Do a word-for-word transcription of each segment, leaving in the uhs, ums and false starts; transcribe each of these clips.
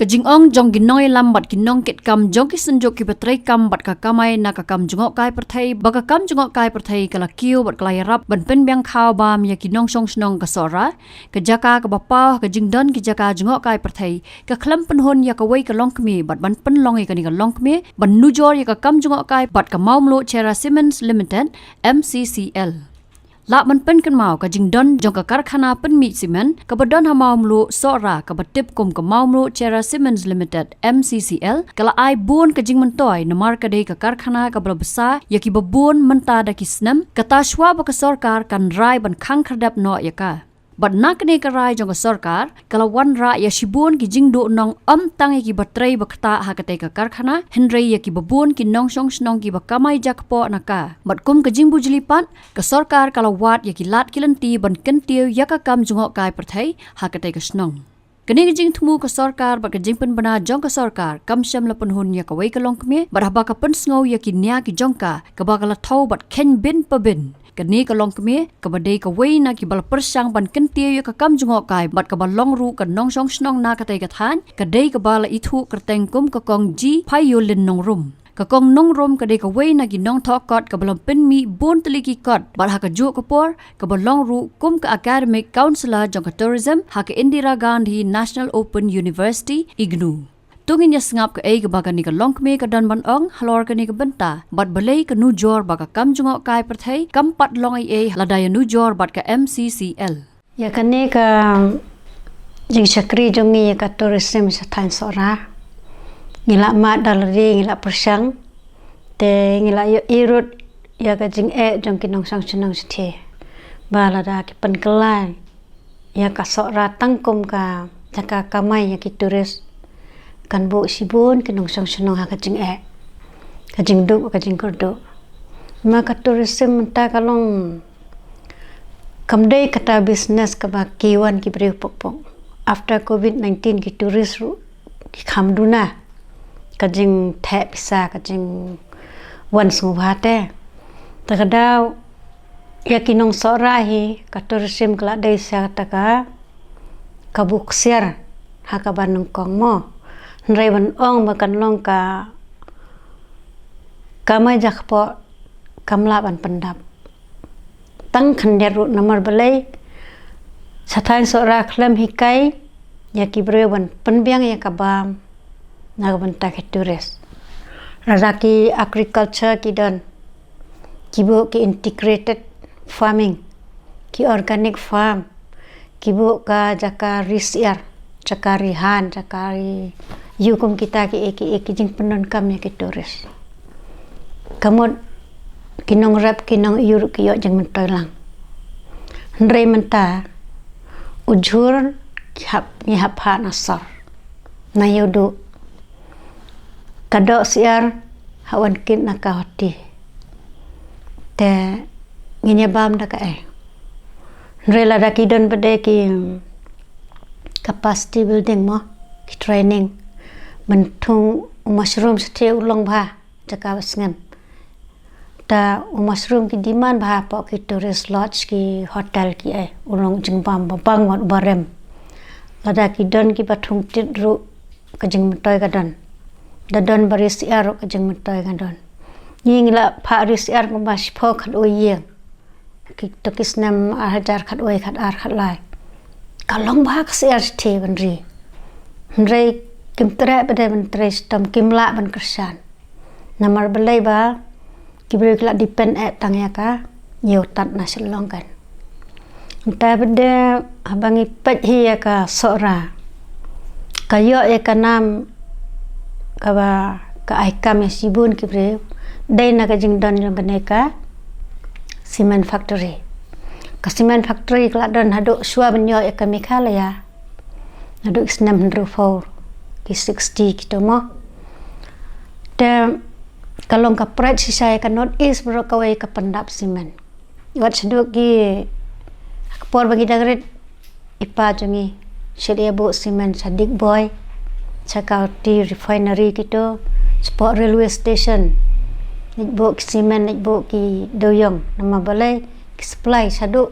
Ka jingong jong ki nongïalam bad ki nongkitkam jong ki synjuk kiba treikam bad ka kamai na ka kam jngohkai pyrthei, ba ka kam jngohkai pyrthei ka la kiew bad ka la ïarap ban pynbiang khaw bam ïa ki nongshong shnong ka Sohra, ka jaka kaba paw ha ka jingdon ki jaka jngohkai pyrthei, ka khlem pynhun ïa kawei ka longkmie bad ban pynlong ïa kane ka longkmie ban nujor ïa ka kam jngohkai bad ka Mawmluh Cherra Cements Limited, M C C L. Lah ban pynkynmaw, ka jingdon jong ka karkhana pynmih simen kaba don ha Mawmluh Sohra, kaba tip kum ka Mawmluh Cherra Cements Limited, M C C L, ka la ai bun ka jingmyntoi, namar ka dei ka karkhana kaba la bsa ïa kiba bun mynta da ki snem. Kata shuwa ba ka sorkar kan rai ban khang khyrdep noh ïa ka. Bad na kane ka rai jong ka sorkar, ka la wanrah ïa shibun ki jingduhnong, ym tang ïa kiba trei ba ktah ha katei ka karkhana, hynrei ïa kiba bun ki nongshong shnong kiba kamai jakpoh na ka. Bad kum ka jingbujli pat, ka sorkar ka la wad ïa ki lad ki lynti ban kyntiew ïa ka kam jngohkai pyrthei ha katei ka shnong. Kane ka jingthmu ka sorkar bad ka jingpynbna jong ka sorkar kam shym la pynhun ïa kawei ka longkmie, bad haba ka pynsngew ïa ki nia ki jong ka, kaba ka la thew bad kheiñ bin pa bin. Kane ka longkmie, kaba dei kawei na kiba la pyrshang ban kyntiew ïa ka kam jngohkai bad kaba long ruh ka nongshong shnong na katei ka thaiñ, ka dei kaba la ithuh kyrteng kum ka Kong G. Phaïolin Nongrum. Ka Kong Nongrum ka dei kawei na ki nongthoh kot kaba la pynmih bun tylli ki kot, bad ha kajuh ka por kaba long ruh kum ka academic councillor jong ka tourism ha ka Indira Gandhi National Open University, IGNOU. To ngin ïa sngap kaei kaba kane ka longkmie ka don ban ong halor kane ka bynta, bad balei ka nujor ba ka kam jngohkai pyrthei kam pat long ei ei lada ïa nujor bad ka M C C L. Ïa kane ka jingshakri jong ngi ïa ka tourism sha thaiñ Sohra, ngi la mad da lade, ngi la pyrshang, te ngi la ïohi ruh ïa ka jingeh jong ki nongshong shnong shathie, ba lada ki pynkylla ïa ka Sohra tang kum ka jaka kamai ïa ki tourist, kan buh shibun ki nongshong shnong ha ka jingeh, ka jingduk, ka jingkyrduh. Ma ka tourism mynta ka long, kam dei kata business kaba ki wan ki briew pok pok. After covid nineteen ki tourist ruh ki kham duna ka jingtheh pisa, ka jingwan sngewbha te. Ta ka daw ïa ki nong Sohra hi, ka tourism ka la dei sa kata ka, ka buh ksiar ha kaba nyngkong mo. Hynrei ban ong ba kan long ka kamai jakpoh, kam lah ban pyndap. Tang khyndiat ruh, namar balei, sha thaiñ Sohra khlem hikai ïa ki briew ban pynbiang ïa ka bam na ka bynta ki tourist. Lada ki agriculture ki don, ki buh ki integrated farming, ki organic farm, ki buh ka jaka ri syiar, jaka ri han, jaka ri ïew, kum kita kiei kiei ki jingpyndonkam ïa ki tourist. Ka mut ki nongrep ki nongïew ruh ki ïoh jingmyntoi lang. Hynrei mynta u jhur ki hap, ngi hap phah na sor, na ïewduh. Ka doh syiar hap wan kit na ka hoti. Te ngin ïa bam da kaei? Hynrei lada ki don pat de ki capacity building mo, ki training, ban thung u mushroom shathie u long bha jaka ba sngem. Ta u mushroom ki demand bha hapoh ki tourist lodge, ki hotel kiei, u long jingbam ba bang wat ba rem. Lada ki don kiba thung tit ruh ka jingmyntoi ka don. Da don ba ri syiar ruh ka jingmyntoi ka don. Ngi ngi la phah ri syiar kumba shiphew khatwei ïing. Ki to ki snem ar hajar khatwei, khatar, khatlai. Ka long bha ka syiar shathie ban ri. Hynrei kim treh pat de ban trei shitom, kim lah ban kyrshan. Namar balei ba ki briew ki la depend eh tang ïa ka ïew tad na Shillong kan. Mynta pat de haba ngi peit hi ïa ka Sohra, ka ïoh ïa ka nam kaba ka ai kam ïa shibun ki briew, dei na ka jingdon jong kane ka cement factory. Ka cement factory ka la don haduh shuwa ban ïoh ïa ka Meghalaya, haduh ki snem hynriewphew, ki sixty kito mo. Te ka long ka pride shisha ïa ka North East baroh kawei ka pyndap cement. Wat shaduh ki, ha ka por ba ngi dang rit, i pa jong ngi shait ïa buh cement sha Digboi, sha Kaoti refinery kito, shapoh railway station. Leit buh ki cement, leit buh ki dewiong, namar balei, ki supply shaduh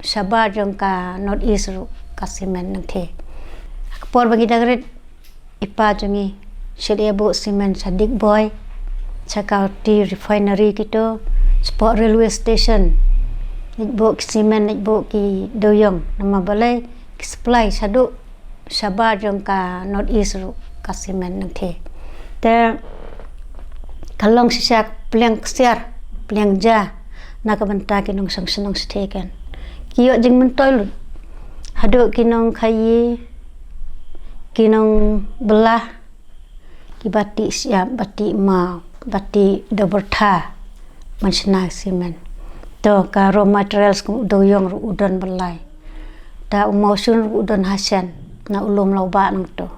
shabar jong ka North East ruh ka cement nangthie. Ha ka por ba ngi dang rit, I pa jong ngi sha leit buh cement sha Digboi, sha Kaoti refinery kito, shapoh railway station. Leit buh ki cement, leit buh ki dewïong. Namar balei ki supply shaduh shabar jong ka North East ruh ka cement nangtei. Te ka long shisha pliang ksiar, pliang ja na ka bynta ki nongshong shnong shatei kan. Ki ïoh jingmyntoi lut. Haduh ki nongkhaïi, ki nongbylla, ki ba tih shyiap, ba tih maw, ba tih da byrtha ban shna cement. To ka raw materials kum u dewïong ruh u don byllai. Ta u mawshun ruh u don hashen na u lum Lawbah nangto.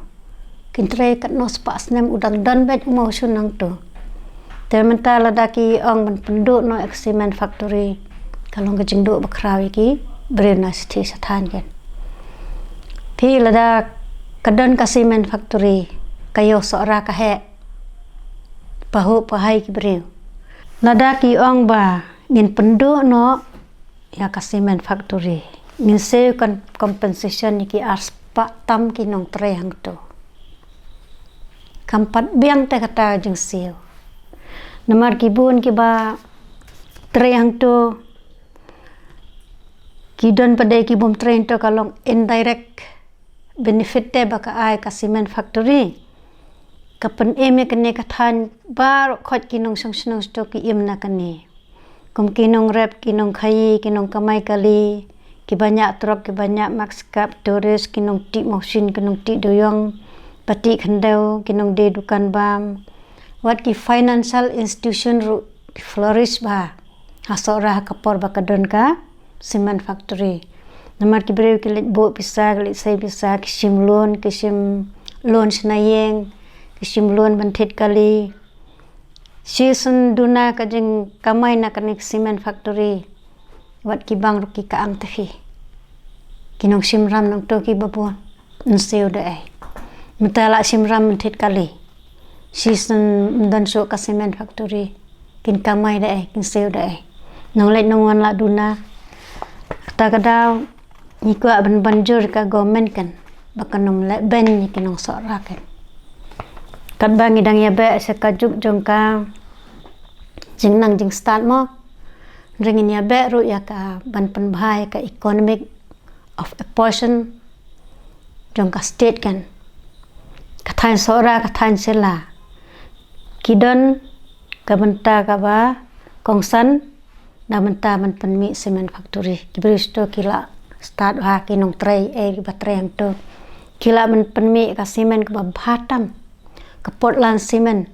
Kin trei katno spah snem u dang don beit u mawshun nangto. Te mynta lada ki ong ban pynduh noh ïa ka cement factory, ka long ka jingduh bakhraw ïa ki briew na shatei shathan kan. Phi, lada ka don ka cement factory, ka ïoh Sohra ka heh, pahuh pahai ki briew. Lada ki ong ba ngin pynduh noh ïa ka cement factory, ngin siew kan compensation ïa ki arspah tam ki nongtrei hangto. Kam pat biang te kata jingsiew. Namar ki bun ki ba trei hangto, ki don pat de ki bym trei hangto, ka long indirect benefit te ba ka ai ka cement factory. Ka pynim ïa kane ka thaiñ baroh khoit ki nongshong shnong shato ki im na kane. Kum ki nongrep, ki nongkhaïi, ki nongkamai kali, ki ba ñiah trok, ki ba ñiah mask, kap tourist, ki nongtih mawshun, ki nongtih dewïong, ba tih khyndew, ki nongdie dukan bam. Wat ki financial institution ruh ki flourish bha ha Sohra ha ka por ba ka don ka cement factory. Namar ki briew ki leit buh pisa, ki leit sei pisa, ki shim loan, ki shim loan shna ïing, ki shim loan ban thied kali. Shisien duna ka jingkamai na kane ka cement factory. Wat ki bank ruh ki ka ang te phi. Ki nongshim ram nangto ki ba bun, yn siew da ei? Mynta la shim ram ban thied kali. Shisien ym don shuh ka cement factory, kin kamai da ei, kin siew da ei? Nongleit nongwan la duna. Kata ka daw ngi kwah ban ban jur ka government kan, ba kan ym leh ban ïa ki nongsohra kan. Katba ngi dang ïabeh sha ka juk jong ka jingnang jingstad mo, hynrei ngin ïabeh ruh ïa ka ban pynbha ïa ka economic of a portion jong ka state kan. Ka thaiñ Sohra, ka thaiñ Shella, ki don ka bynta kaba kongsan na bynta ban pynmih cement factory. Ki briew shato ki la stad ha ki nongtrei, eh, ki ba trei hangto, ki la ban pynmih ka cement kaba bha tam, ka Portland cement,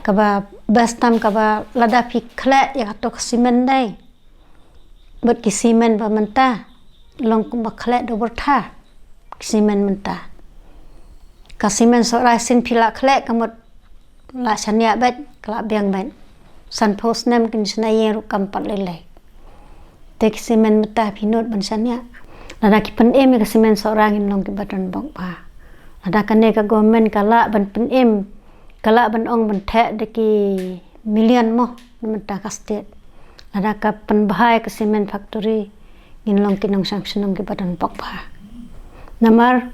kaba best tam, kaba lada phi khleh ïa kato ka cement dei bad ki cement ba mynta, long kumba khleh da byrtha ki cement mynta. Ka cement Sohra shisien phi la khleh ka mut la shaniah beit, ka la biang beit. Sanphew snem kin shna ïing ruh kam pat lei lei. Te ki cement mynta phi nud ban shaniah. Lada ki pynim ïa ka cement Sohra ngin long ki ba don bok bha. Lada kane ka government ka lah ban pynim, ka lah ban ong ban theh da ki million mo na mynta ka state. Lada ka pynbha ïa ka cement factory, ngin long ki nongshong shnong ki ba don bok bha. Namar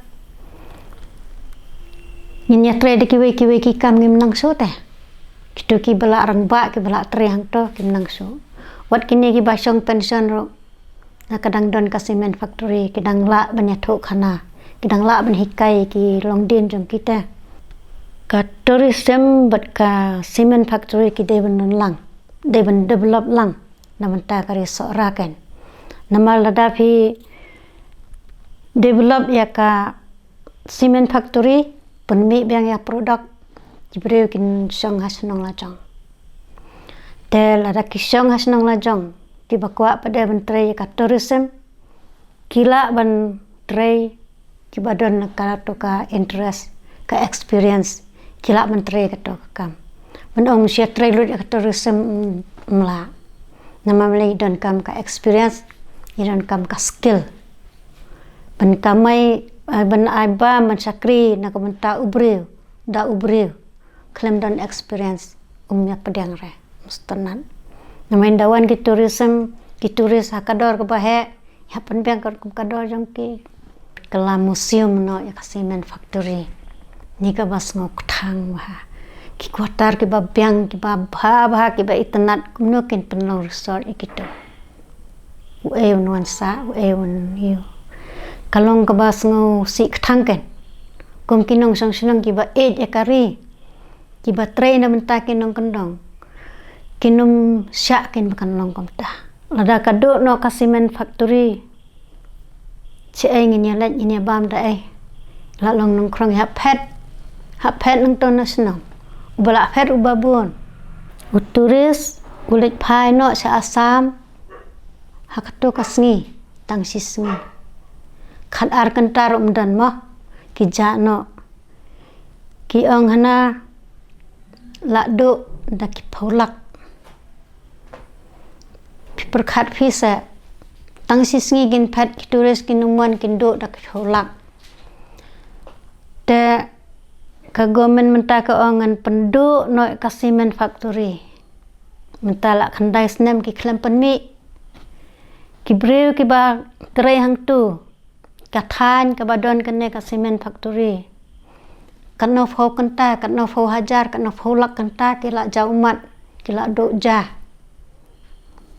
ngin ïatrei da kiwei kiwei ki kam, ngim nang shuh te. Kito ki ba la rangbah, ki ba la trei hangto, kim nang shuh. Wat kine ki ba shong pension ruh, na ka dang don ka cement factory, ki dang lah ban ïathuh khana, ki dang lah ban hikai ki longdien jong ki te. Ka tourism bad ka cement factory ki dei ban don lang, dei ban develop lang na bynta ka ri Sohra kan. Namar lada phi develop ïa ka cement factory, pynmih biang ïa product, ki briew kin shong ha shnong la jong. Te lada ki shong ha shnong la jong, ki ba kwah pat de ban trei ïa ka tourism, ki lah ban trei, ki ba don kato ka interest, ka experience, ki lah ban trei kato ka kam. Ban ong shu ïatrei lut ïa ka tourism, mm, ym lah. Namar mynta i donkam ka experience, i donkam ka skill. Ban kamai, eh, ban ai bam, ban shakri na ka bynta u briew, da u briew khlem don experience, um ïa pdiang re, um sngewtynnat. Namar ynda wan ki tourism, ki tourist ha ka dor kaba heh, ïa pynbiang katkum ka dor jong ki. Ka la museum noh ïa ka cement factory. Ni kaba sngew kthang bha. Ki quarter kiba biang, kiba bha bha, kiba itynnat, kumno kin pynlong resort ïa kito. U ei un wan sah, u ei un ïoh. Ka long kaba sngew sih kthang ken. Kum ki nongshong shnong kiba ïeit ïa ka ri, kiba trei na bynta ki nongkyndong, kin ym shah ken ba kan long kumta. Lada ka duh noh ka cement factory, shaei ngin ïa leit, ngin ïa bam da ei? La long nongkhrong, hap phet, hap phet nangto na shnong. Uba la phet uba bun. U tourist u leit phai noh sha Assam ha kato ka sngi, tang shi sngi. Khat ar kynta ruh ym don mo, ki jah noh. Ki ong hana la duh da ki phew lak. Phi pyrkhat phi seh, tang shi sngi kin phet ki tourist, kin ym wan, kin duh da ki phew lak. Te ka government mynta ka ong ngan pynduh noh ka cement factory. Mynta la khyndai snem ki khlem pynmih. Ki briew kiba trei hangto, ka thaiñ kaba don kane ka cement factory, katno phew kynta, katno phew hajar, katno phew lak kynta ki la jaw ummat, ki la duh jah.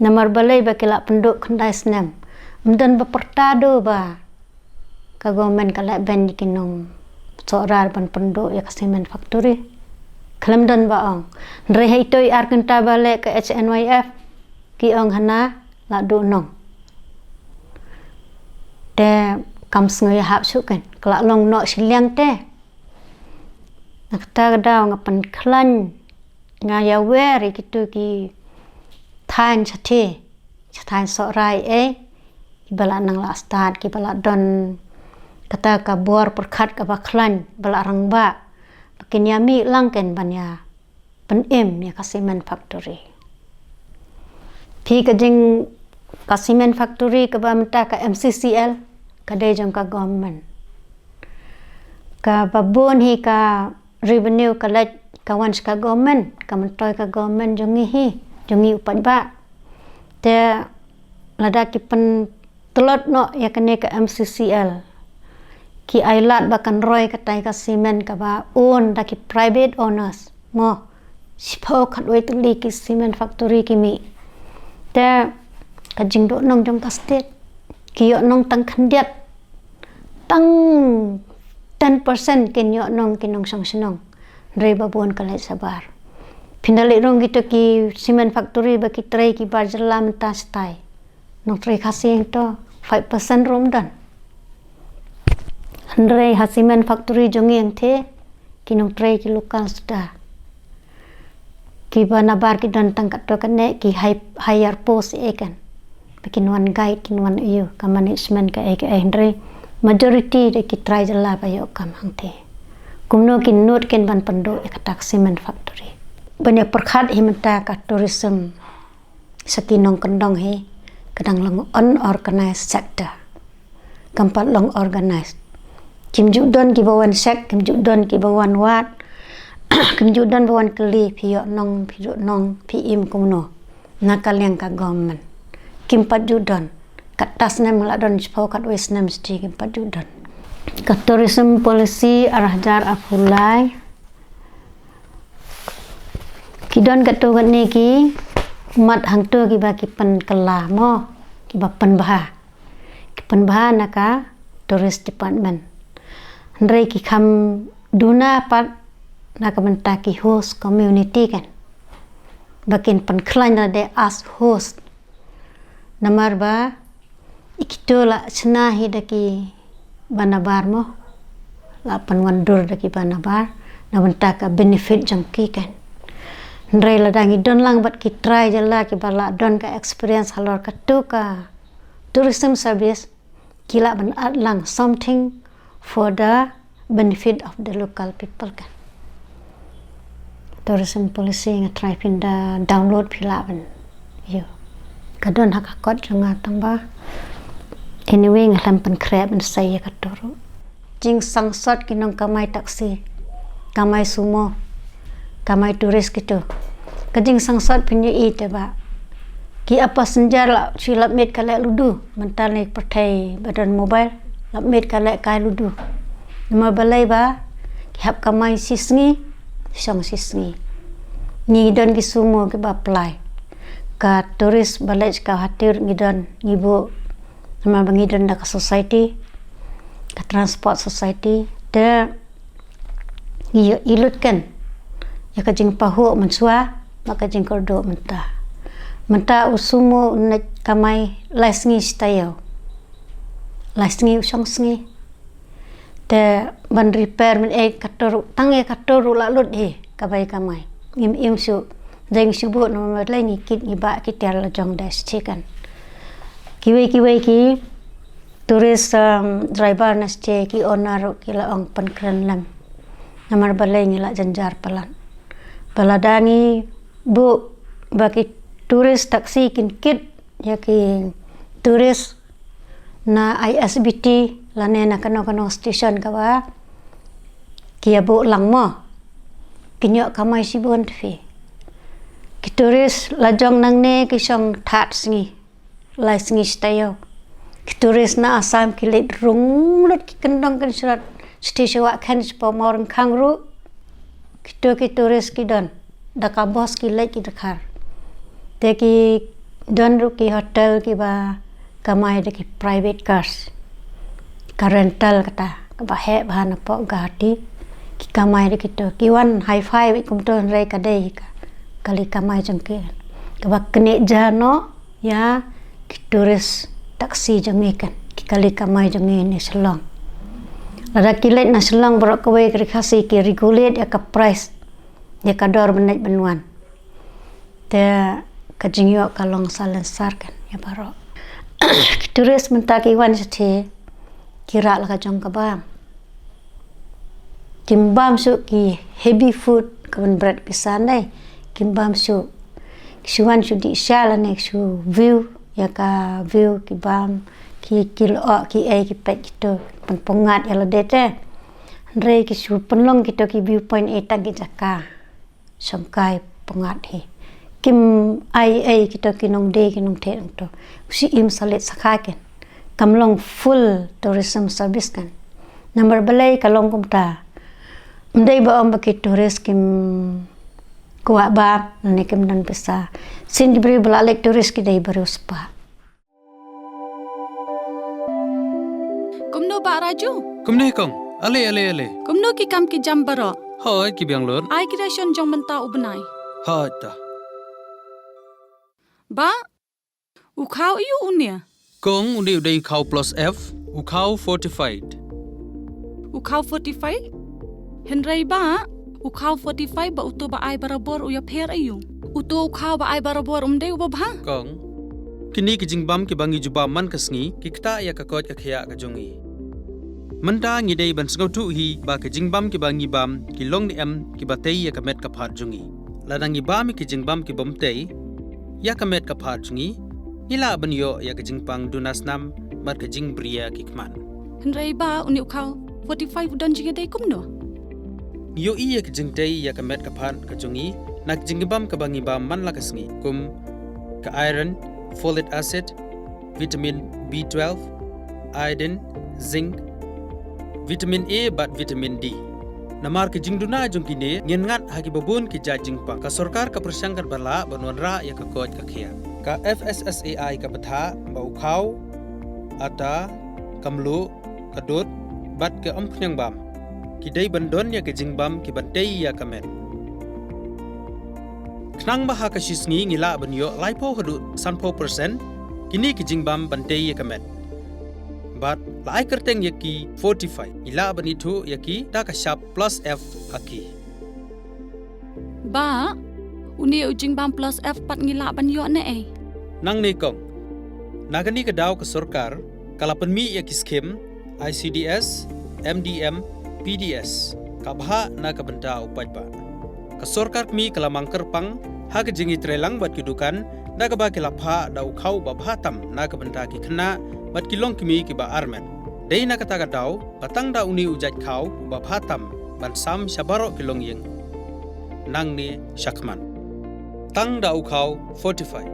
Namar balei ba ki la pynduh khyndai snem? Ym don ba pyrta duh ba ka government ka leh ban ïa ki nongsohrar ban pynduh ïa ka cement factory. Khlem don ba ong. Hynrei ha ito i ar kynta ba leh ka H N Y F, ki ong hana la duh noh. Te kam sngew ïahap shuh ken, ka la long noh shiliang te. Na kata ka daw nga pynkhlaiñ, nga ïawer ïa kito ki thaiñ shatei, shatei Sohrai eh, kiba la nang la stad, kiba la don kata ka bor pyrkhat kaba khlaiñ, ba la rangbah, ba kin ïa mih lang ken ban ïa pynim ïa ka cement factory. Phi, ka jing, ka cement factory kaba mynta ka M C C L, ka dei jong ka government. Kaba bun hi ka revenue ka leit ka wan sha ka government, ka myntoi ka government jong ngi hi, jong ngi u paidbah. Te lada ki pyntlot noh ïa kane ka M C C L, ki ailad ba kan roi katai ka cement kaba own da ki private owners mo. Shiphew khatwei tylli ki cement factory ki mih. Te ka jingduhnong jong ka state, ki ïoh nong tang khyndiat, tang ten percent kin ïoh nong ki nongshong shnong. Hynrei ba bun ka leit shabar. Phin da leit rung kito ki cement factory ba ki trei ki bar jylla mynta shatai, nongtrei Khasi hangto five percent ruh ym don. Hynrei ha cement factory jong ngi hangtei, ki nongtrei ki local suda. Kiba nabar ki don tang katto katne ki high, higher post eh kan. Ba kin wan guide, kin wan ïoh ka management kaei kaei, hynrei majority de ki trai jylla ba ïoh kam hangtei. Kumno kin nud kin ban pynduh ïa kata ka cement factory? Ban ïa pyrkhat hi mynta ka tourism sha ki nongkyndong hi ka dang long unorganized sector. Kam pat long organized. Kim ju don kiba wan check, kim ju don kiba wan wad, kim ju don ba wan kylli phi ïoh nong, phi duh nong, phi im kumno na ka liang ka government. Kim pat ju don. Kata snem la don, shiphew khatwei snem shatei, kim pat ju don. Ka tourism policy ar hajar arphew lai, ki don katto katne ki mat hangto kiba ki pynkylla mo, kiba pynbha. Ki pynbha na ka tourist department. Hynrei ki kham duna pat na ka bynta ki host community kan. Ba kin pynkhlaiñ lade as host. Namar ba ïa kito la shna hi da kiba nabar mo. La pynwandur da kiba nabar na bynta ka benefit jong ki kan. Hynrei lada ngi don lang bad ki trai jylla kiba la don ka experience halor kato ka tourism service, ki lah ban add lang something for the benefit of the local people kan. Tourism policy nga try phin da download, phi lah ban ïoh. Ka don ha ka kot jong nga tang ba. Anyway, nga khlem pynkhreh ban sei ïa kato ruh. Jingsangsot ki nongkamai taxi, kamai sumo, kamai tourist kito. Ka jingsangsot phin ïohi te ba ki ap passenger la shu lap miet ka leh ludo, mynta ne pyrthei ba don mobile, lap miet ka leh kai ludo. Namar balei ba ki Hap kamai shisngi, shong shisngi. Ngi don ki sumo kiba plie. Ka tourist ba leit ka Hati ruh ngi don, ngi buh. Namar ba ngi don da ka society, ka transport society. Te ngi ïoh i lut kan ïa ka jingpahuh mynshuwa bad ka jingkyrduh mynta. Mynta u sumo u leit kamai lai sngi shi taïew. Lai sngi u shong sngi. Te ban repair, ban ïa kato ruh, tang ïa kato ruh la lut hi kaba ïa kamai. Ngim im shuh. Dang shu buh namar lei ngi kit ngi bah ki tiar la jong da shi kan. Kiwei kiwei ki tourist, um, driver na sha ki owner ruh ki la ong pynkren lem. Namar balei ngi la jynjar palat. Ba lada ngi buh ba ki tourist taxi kin kit ïa ki tourist na I S B T lane na kano kano station kaba ki ïa buh lang mo. Kin ïoh kamai shibun tfi. Ki tourist la jong nangne ki shong thad sngi. Lai sngi shi taïew. Ki tourist na Assam ki leit rung lut ki kyndong kynshlur. Station Wah Khen sha Mawryngkneng ruh. Kito ki tourist ki don. Da ka bus ki leit ki dkhar. Te ki don ruh ki hotel kiba kamai da ki private cars. Ka rental kata. Kaba heh bha napoh Guwahati. Ki kamai da kito. Ki wan hi-fi bad kumto hynrei ka dei ka kali kamai jong ki. Kaba knieh ja noh ïa ki tourist taxi jong ngi kan, ki kali kamai jong ngi na Shillong. Lada ki leit na Shillong baroh kawei ka ri Khasi ki regulate ïa ka price, ïa ka dor ban leit ban wan. Te ka jingïoh ka long salonsar kan ïa baroh. Ki tourist mynta ki wan shathie ki rah la ka jong ka bam. Kim bam shuh ki heavy food ka ban bret pisa ndai. Kim bam shuh. Ki shu wan shu dih sha lane ki shu view ïa ka view ki bam ki, ki lyoh ki ei ki peit kito. Pynpungat ïa lade te. Hynrei ki shu pynlong kito ki view point ei tang ki jaka shongkai pungat hi. Kim ai ei kito ki nongdie ki nongthied nongto. U shu im sa leit sa kha ken. Kam long full tourism service kan. Namar balei ka long kumta. Ym dei ba ong ba ki tourist kim kwah bam ne kim don pisa. Shisien ki briew ba la leit tourist ki dei briew spah. Kumno Bah Raju? Kumne kong. Ale, ale, ale. Kumno ki kam ki jam baroh? Hooid, ki biang lut. Ai ki ration jong mynta u bnai. Hooid ta. Bah, u khaw aiu une? Kong, une u dei u khaw plus F, u khaw fortified. U khaw fortified? Hynrei Bah, u khaw fortified bad uto ba ai barabor u ïapher aiu? Uto u khaw ba ai barabor um dei uba bha? Kong, kine ki jingbam kiba ngi ju bam man ka sngi, ki ktah ïa ka koit ka khiah ka jong ngi. Mynta ngi dei ban sngewthuh hi ba ki jingbam kiba ngi bam ki long ne em kiba tei ïa ka met ka phad jong ngi. Lada ngi bam ïa ki jingbam kibym tei ïa ka met ka phad jong ngi, ngi lah ban ïoh ïa ka jingpang duna snam bad ka jingbriew ki khmat. Hynrei Bah, une u khaw fortified u don jingïadei kumno? Ngi ïohi ïa ka jingtei ïa ka met ka phad ka jong ngi na ka jingbam kaba ngi bam man la ka sngi, kum ka iron, folic acid, vitamin B twelve, iodine, zinc, vitamin A bad vitamin D. Namar ki jingduna jong kine, ngin ngat ha kiba bun ki jait jingpang. Ka sorkar ka pyrshang katba lah ban wanrah ïa ka koit ka khiah. Ka F S S A I ka bthah ba u khaw, ata, ka mluh, ka dud bad ka umkhñiang bam ki dei ban don ïa ki jingbam kiban tei ïa ka met. Khnang ba ha ka shi sngi ngi lah ban ïoh laiphew haduh sanphew percent kine ki jingbam ban tei ïa ka met. Bad la ai kyrteng ïa ki fortified, ngi lah ban ithuh ïa ki da ka shap plus F ha ki. Bah, une u jingbam plus F pat ngi lah ban ïoh ne ei? Nangne kong. Na kane ka daw ka sorkar ka la pynmih ïa ki skim I C D S, M D M, P D S, ka bhah na ka bynta u paidbah. Ka sorkar kmie ka la mang kyrpang ha ka jingïatreilang bad ki dukan da kaba ki la phah da u khaw ba bha tam na ka bynta ki khynnah bad ki longkmie kiba armet. Dei na kata ka daw ba tang da une u jait khaw uba bha tam ban sam sha baroh ki longïing nangne shakhmat. Tang da u khaw fortified.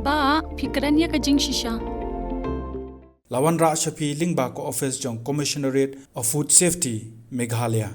Bah, phi kren ïa ka jingshisha. la wanrah sha phi lyngba ka ophis jong Commissionerate of Food Safety, Meghalaya.